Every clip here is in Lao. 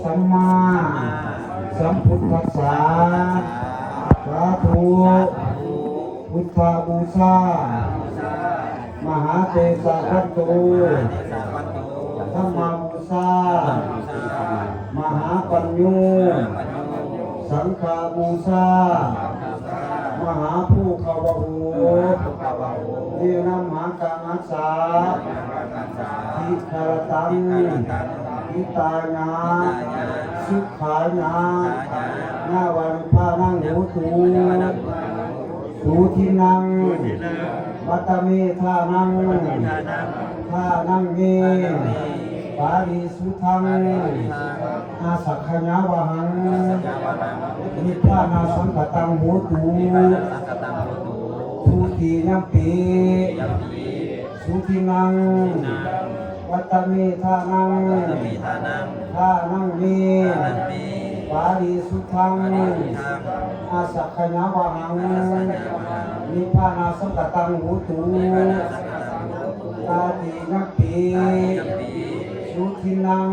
ສຳມາສຳພຸດທັດສະ ສາທຸ ພຸດທະບູຊາ ມະຫາເຕຊະວັດໂຕ ທຳມະບູຊາ ມະຫາປັນໂຍ ສັງຄະບູຊາ ມະຫາພູຄະວະໂຫ ແນະນຳຫາກາງຮັກສາ ທິຄະລະຕັງ ຫິຕາຍະ ສຸຂາຍະ ຍາວະນິບພານັງໂຫຕຸ ສຸທິນັງ ວັດຕະເມທານັງ ທານັງເມ ປາລິສຸດທັງ ອາສັກຂະຍາວະຫັງ ນິບພານາສັງຄະຕັງໂຫຕຸ ທຸຕິຍຳປີ ສຸທິນັງ ວັດຕະເມທານັງ ທານັງເມ ປາລິສຸດທັງ ອາສັກຂະຍາວະຫັງ ນິບພານາສັງຄະຕັງໂຫຕຸ ຕາຕິຍຳປີ ສຸທິນັງ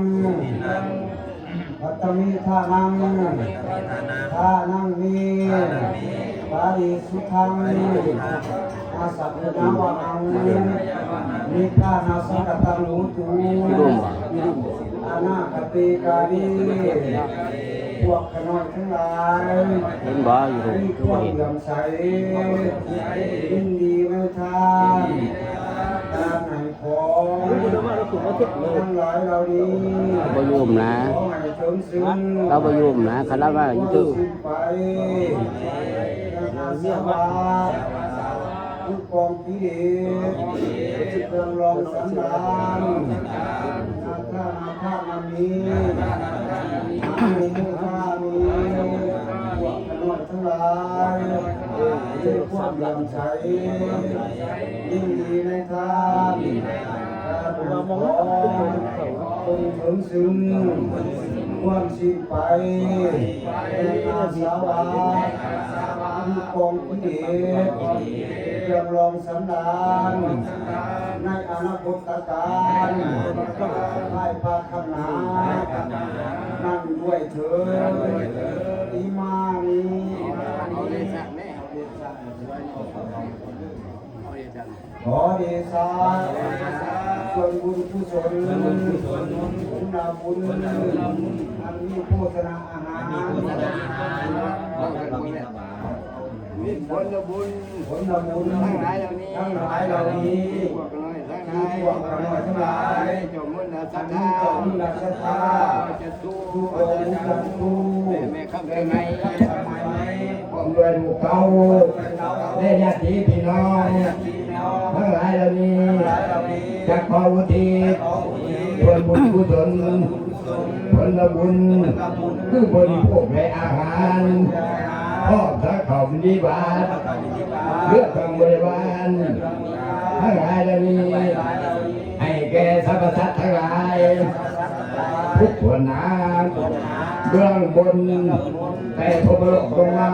ວັດຕະເມທານັງ ທານັງເມ ປາລິສຸດທັງ ອາສັກຂະຍາວະຫັງ ນິບພານາສັງຄະຕັງໂຫຕຸ ອະນາຄະຕິການິ ພວກຂ້ານ້ອຍທັງຫຼາຍ ເຫັນບໍ່ຢູ່ໂຮງ ມີຄວາມເຫຼື້ອມໃສ ຍິນດີໃນທານ ການໃຫ້ ຂອງທັງຫຼາຍເຫຼົ່ານີ້ ບໍ່ຢູ່ນຳນະ ຂໍໃຫ້ເຖິງຊຶ່ງ ລາວບໍ່ຢູ່ນຳນະ ຄັນລາວວ່າຢູ່ເທິງ ໄປ ອາສະວະ ຜູ້ກອງກິເລດ ເຄື່ອງລອງສັນດານ ອາທານາທານາມີ ອານຸໂມທາມີ ພວກຂ້ານ້ອຍທັງຫຼາຍ ມີຄວາມເຫຼື້ອມໃສ ຍິນດີໃນທານ ການໃຫ້ຂອງ ເຖິງຊຶ່ງ ຄວາມສິ້ນໄປ ແຫ່ງອາສະວະ ຄືກອງກິເລດ ເຄື່ອງລອງສັນດານ ໃນອະນາຄົດຕະການ ພາຍພາກຂ້າງໜ້າ ນັ້ນດ້ວຍເທີ້ນ ອິມານິ ຂໍເດຊະ ສ່ວນບຸນກຸສົນ ຜົນລະບຸນ ອັນມີໂພຊະນາອາຫານ ມີຜົນລະບຸນ ຜົນລະບຸນ ທັງຫຼາຍເຫຼົ່ານີ້ ທັງຫຼາຍເຫຼົ່ານີ້ ພວກຂ້ານ້ອຍທັງຫຼາຍ ຄືພວກຂ້ານ້ອຍທັງຫຼາຍ ເຈົ້າບຸນລະສັດທາ ເຈົ້າບຸນລະສັດທາ ຈະ ທຸກອົງຈັນທູ ແລະ ແມ່ຄຳສະໄໝ ພ້ອມດ້ວຍລູກເຕົ້າ ແລະ ຍາດຕິພີ່ນ້ອງ ທັງຫຼາຍເຫຼົ່ານີ້ ຈະຂໍອຸທິດ ສ່ວນບຸນກຸສົນ ຜົນລະບຸນ ຄືບໍລິໂພກ ແລະ ອາຫານ ພ້ອມທັງເຂົ້າບິນທະບາດ ເພື່ອທັງບໍລິວານ ທັງຫຼາຍເຫຼົ່ານີ້ ໃຫ້ແກ່ສັບພະສັດທັງຫຼາຍ ທຸກທົ່ວໜ້າ ເບື້ອງບົນ ແຕ່ພົມມະໂລກລົງມາ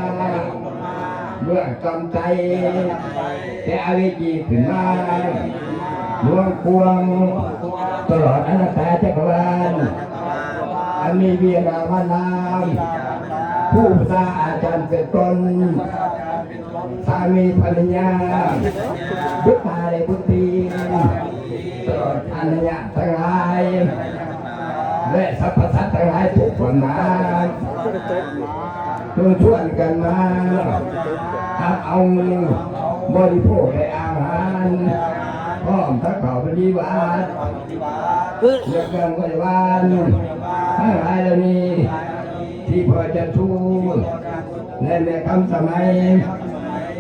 ເບື້ອງຕ່ຳໃຕ້ ແຕ່ອະເວຈີຂຶ້ນມາ ລວງກວ້າງ ຕະຫຼອດອະນັນຕະຈັກກະວານ ອັນມີບິດາມານດາ ຄູບາອາຈານເປັນຕົ້ນ ສາມີພັນລະຍາ ບຸດຕາ ແລະ ບຸດຕີ ຕະຫຼອດອານະຍະທັງຫຼາຍ ແລະ ສັບພະສັດທັງຫຼາຍທຸກຄົນນາ ຈົ່ງຊວນກັນມາຮັບເອົາບໍລິໂພກ ແລະ ອາຫານ ພ້ອມທັງເຂົ້າບໍລິວານ ແລະ ເຄື່ອງບໍລິວານ ທັງຫຼາຍເຫຼົ່ານີ້ ທີ່ພໍ່ຈັນທູ ແລະ ແມ່ຄຳສະໄໝ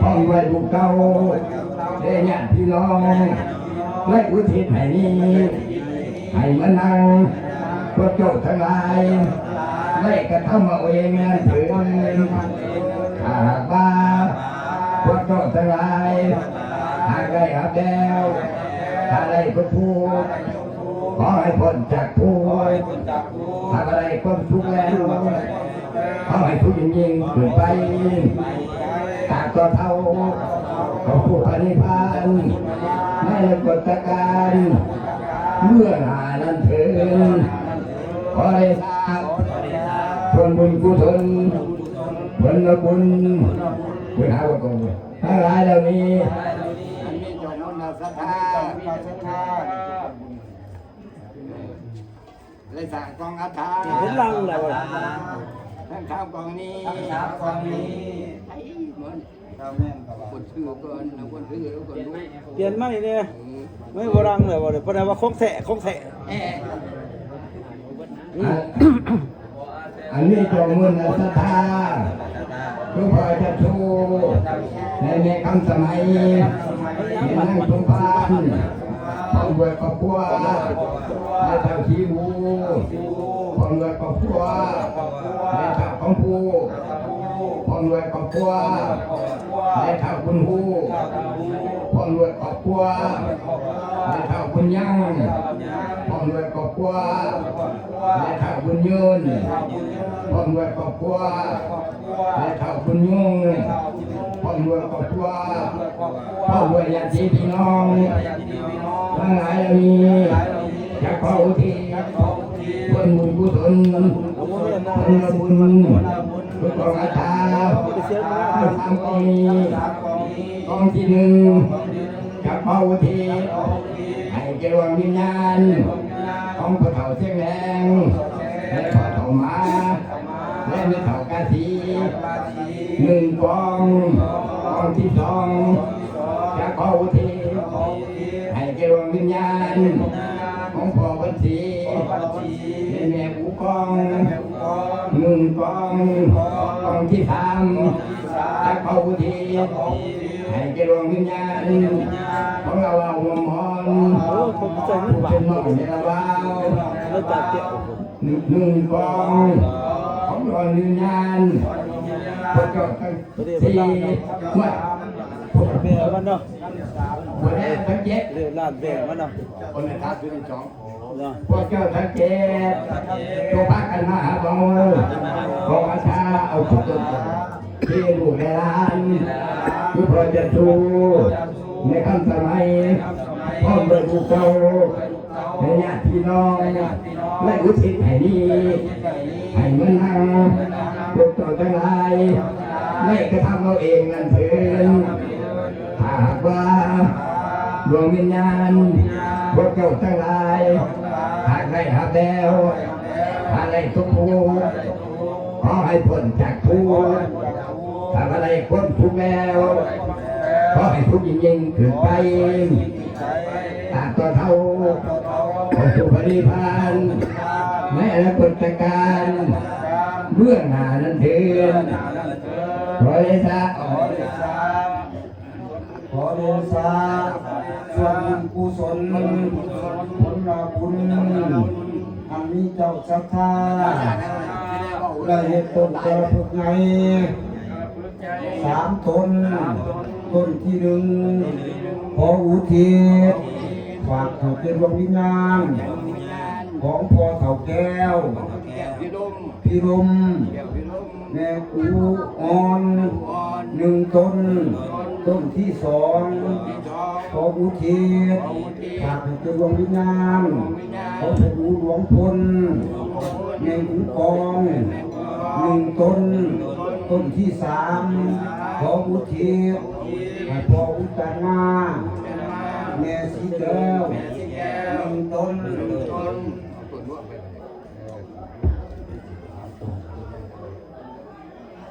ພ້ອມດ້ວຍລູກເຕົ້າ ແລະ ຍາດພີ່ນ້ອງ ໄດ້ອຸທິດໃຫ້ນີ້ ໃຫ້ມານັ່ງ ພວກເຈົ້າທັງຫຼາຍ ໄດ້ກະທຳເອົາເອງນັ້ນເທີນ. ຖ້າຫາກວ່າພວກເຈົ້າທັງຫຼາຍ ຫາກໄດ້ຮັບແລ້ວ ຖ້າໄດ້ພົບຜູ້ ຂໍໃຫ້ພົ້ນຈາກທຸກ ຖ້າໄດ້ຄວາມສຸກແລ້ວ ຂໍໃຫ້ສຸກຍິ່ງໆຂຶ້ນໄປ ຕາບຕໍ່ເທົ່າເຂົ້າສູ່ພະນິບພານ ໃນອະນາຄົດຕະການເບື້ອງໜ້ານັ້ນເທີນ. ຂໍເດຊະ ສ່ວນບຸນກຸສົນ ຜົນລະບຸນ ບຸນຫາບຸນຂອງບຸນ ທັງຫຼາຍເຫຼົ່ານີ້ ອັນມີເຈົ້າບຸນນະສັດທາ ໄດ້ສ້າງກອງຄາຖາ ເຫັນຫຼັງແລ້ວ ທັງສາມກອງນີ້ ທັງສາມກອງນີ້ ໄປໝົດ ຄົນຊື້ກ່ອນ ເອົາຄົນຊື້ແລ້ວກ່ອນ ປ່ຽນໃໝ່ແດ່ ເອີ ມັນບໍ່ດັງແລ້ວ ບໍ່ໄດ້ ບໍ່ໄດ້ວ່າຂອງແທ້ ຂອງແທ້ ອັນ ອັນນີ້ເຈົ້າບຸນນະສັດທາ ຄືພໍ່ເຈົ້າຊູ ແລະແມ່ຄຳສະໄໝ ແມ່ນາງສົມພານ ພ້ອມດ້ວຍຄອບຄົວ ແມ່ເຖົ້າສີອູ ພ້ອມດ້ວຍຄອບຄົວ ແມ່ເຖົ້າຄຳພູ ພ້ອມດ້ວຍຄອບຄົວ ແມ່ເຖົ້າບຸນຮູ້ ພ້ອມດ້ວຍຄອບຄົວ ແມ່ເຖົ້າບຸນຍັງ ພ້ອມດ້ວຍຄອບຄົວ ແມ່ເຖົ້າບຸນຍືນ ພ້ອມດ້ວຍຄອບຄົວ ແມ່ເຖົ້າບຸນຍືນ ພ້ອມດ້ວຍຄອບຄົວ ພ້ອມດ້ວຍຍາດຕິພີ່ນ້ອງ ທັງຫຼາຍເຫຼົ່ານີ້ ຢາກຂໍອຸທິດ ຜົນບຸນກຸສົນ ຜົນລະບຸນ ບຸນຂອງອາຕາ ທັງສາມກອງນີ້ ກອງທີໜຶ່ງ ຈະຂໍອຸທິດໃຫ້ແກ່ດວງວິນຍານຂອງພໍ່ເຖົ້າຊຽງແດງ ແລະພໍ່ເຖົ້າໝາ ແລະແມ່ເຖົ້າກາສີ ໜຶ່ງກອງ ກອງທີສອງ ຈະຂໍອຸທິດໃຫ້ແກ່ດວງວິນຍານຂອງພໍ່ວັນສີ ແລະແມ່ອູກອງ ໜຶ່ງກອງ ກອງທີສາມ ຈະຂໍອຸທິດໃຫ້ແກ່ດວງວິນຍານຂອງລາວາວຫົວມອນ ຜູ້ເປັນນ້ອງແມ່ລາວາວ ໜຶ່ງກອງ ຂອງດວງວິນຍານພວກເຈົ້າທັງ ສີ່ ເມື່ອ ແມ່ມັນເນາະ ບໍ່ໄດ້ສັງເກດ ເລື່ອງລ້ານແມ່ມັນເນາະ ຄົນໃນທັບຢູ່ໃນຈອງ ເນາະ ພວກເຈົ້າສັງເກດ ໂຕພາກັນມາຫາເຮົາ ຂໍອາສາເອົາທຸກຄົນທີ່ລູກແລະຫຼານ ຄືພໍ່ເຈົ້າຊູ ແມ່ຄຳສະໄໝ ພ້ອມດ້ວຍໝູ່ເຈົ້າ ແລະຍາດພີ່ນ້ອງ ໄດ້ອຸທິດໃຫ້ນີ້ ໃຫ້ເໝືອນດັ່ງພວກເຈົ້າທັງຫຼາຍ ໄດ້ກະທຳເອົາເອງນັ້ນເທີນ. ຖ້າຫາກວ່າດວງວິນຍານພວກເຈົ້າທັງຫຼາຍ ຫາກໄດ້ຮັບແລ້ວ ຫາກໄດ້ສົມພູ ຂໍໃຫ້ພົ້ນຈາກທຸກ ຖ້າວ່າໄດ້ຄວາມສຸກແລ້ວ ຂໍໃຫ້ສຸກຍິ່ງໆຂຶ້ນໄປ ຕາບຕໍ່ເທົ່າເຂົ້າສູ່ພະນິບພານ ໃນອະນາຄົດຕະການເບື້ອງໜ້ານັ້ນເທີນ. ຂໍເດຊະ ຂໍເດຊະ ສ່ວນບຸນກຸສົນ ຜົນລະບຸນ ອັນມີເຈົ້າສັດທາ ໄດ້ເຮັດຕົ້ນກາລະພຶກໃຫຍ່ສາມຕົ້ນ, ຕົ້ນທີໜຶ່ງ ຂໍອຸທິດ ຝາກໃຫ້ແກ່ດວງວິນຍານຂອງພໍ່ເຖົ້າແກ້ວ ພິລົມ ແມ່ອູອ່ອນ ໜຶ່ງຕົ້ນ, ຕົ້ນທີສອງ ຂໍອຸທິດ ຝາກໃຫ້ແກ່ດວງວິນຍານຂອງພໍ່ອູຫຼວງພົນ ແມ່ອູກອງ ໜຶ່ງຕົ້ນ, ຕົ້ນທີສາມ ຂໍອຸທິດໃຫ້ພໍ່ອຸຈັນມາ ແມ່ສີແກ້ວ ໜຶ່ງຕົ້ນ.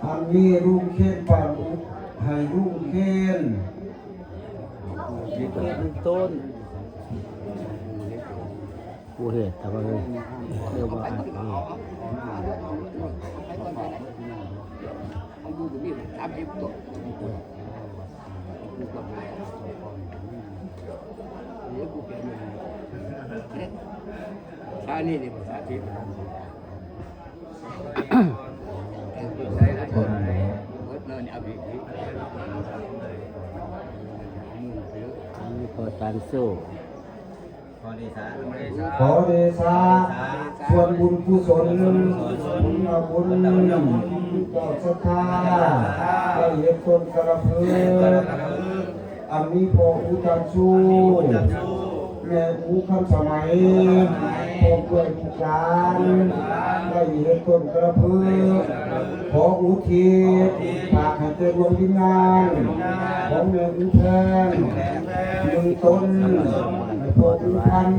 ອັນນີ້ລຸງເຄນປານອຸ ໃຫ້ລຸງເຄນ ໜຶ່ງຕົ້ນ. ບໍ່ເຮັດ ແຕ່ວ່າເອີ ເອີ ວ່າ ສາທິດ ມີພໍ່ຕານໂຊ ຂໍເດຊະ ສ່ວນບຸນກຸສົນ ບຸນເຈົ້າສັດທາ ໄດ້ເຮັດຕົ້ນກາລະພຶກ ອັນມີພໍ່ອູຈັນຊູ ແມ່ອູຄຳສະໄໝ ພ້ອມດ້ວຍລູກຫຼານ ໄດ້ເຮັດຕົ້ນກະລະພຶກ ຂໍອຸທິດ ຝາກໃຫ້ແກ່ດວງວິນຍານ ຂອງແມ່ບຸນແພງ ໜຶ່ງຕົນ ໃຫ້ພໍ່ບຸນພັນ